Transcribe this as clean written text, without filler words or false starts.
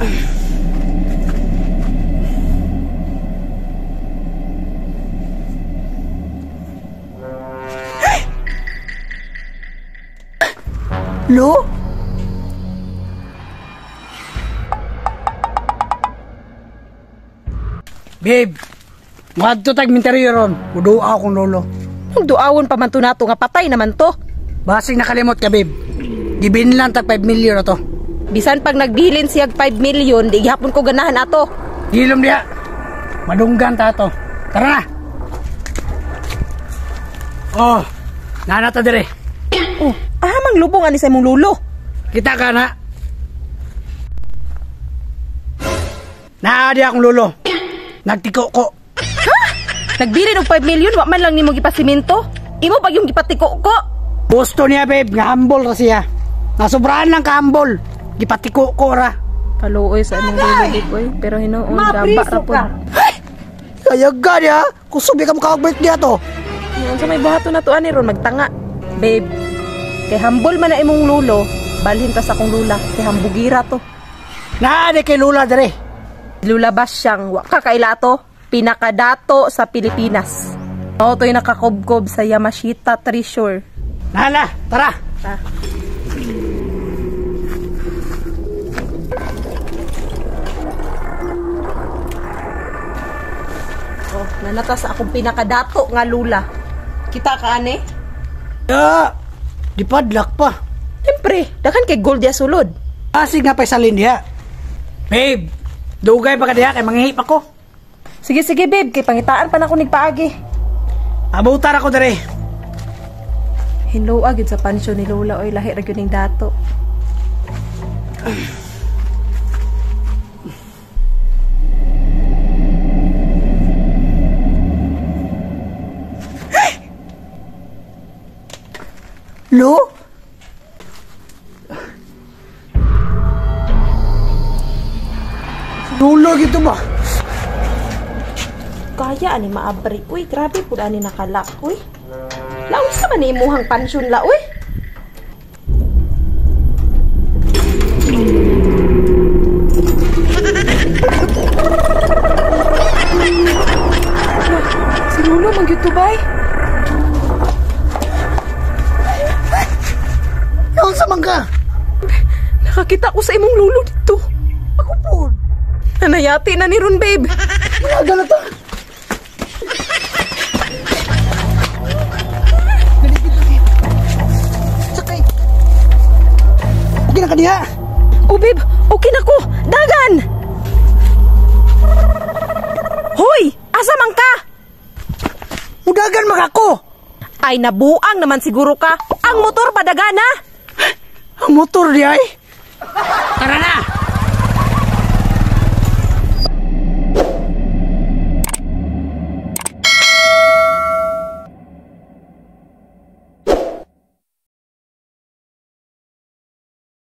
Lo? Babe, ngadto tag minteryo ron. Uduaw akong lolo. Ang duawon pa man to nato nga patay naman to. Basig nakalimot ka, babe. Gibinlan tag 5 million na to. Bisan pag nagbilin siyag 5 million, di gihapon ko ganahan ato. Gilom diha. Madunggan ta to. Tara na. Oh, nana ta dire. Oh, mang lubong ani sa imong lulo. Kita ka na. Naa di akong lulo. Nagtiko ko. Ha? Nagbilin og 5 million, wa man lang nimo gipasimento. Imo pag yung gipatiko ko. Gusto niya, babe, nga humble ra siya. Nasubrahan lang ka humble. Gipatiko ko ra. Paluoy sa imong lulo, babe, oy. Pero hinuon gaba ra pud. Kaya niya, kusubi ka makaog niya to. Unsa may buhaton na to ani ron magtanga. Babe, kay humble man na imong lulo, balhin ta sa akong lula, kay hambugira to. Naa di kay lula dire. Lula Basyang, wa ka kaila to, pinakadato sa Pilipinas. Mao to'y nakakobkob sa Yamashita Treasure. Nala, tara. Ta. Oh, nanata sa akong pinakadato nga lula. Kita ka ane? Ya, di padlock pa. Siyempre, daghan kay gold ya sulod. Asig na paysalin diha. Babe, dugay pa ka diha kay mangihip ako. Sige sige babe, kay pangitaan pa na ako nigpaagi. Abutar ako dire. Hinloa gyud sa pansyon ni Lola oy, lahi ra gyud ning dato. Lo? Dulo gitu ba? Kaya ani maabri. Uy, grabe pud ani nakalak. Uy. Laos sa man imuhang pansyon la, uy. Si Lolo man gyud to bay. Unsa man ka? Nakakita ko sa imong lulo dito. Ako po. Nanayati na ni ron, babe. Mga ganata. Sakay. Okay na ka diha? Oh, babe. Okay na ko. Dagan! Hoy! Asa man ka? Mudagan man ako. Ay, nabuang naman siguro ka. Ang motor padagan, ha? Ang motor di ay. Tara na!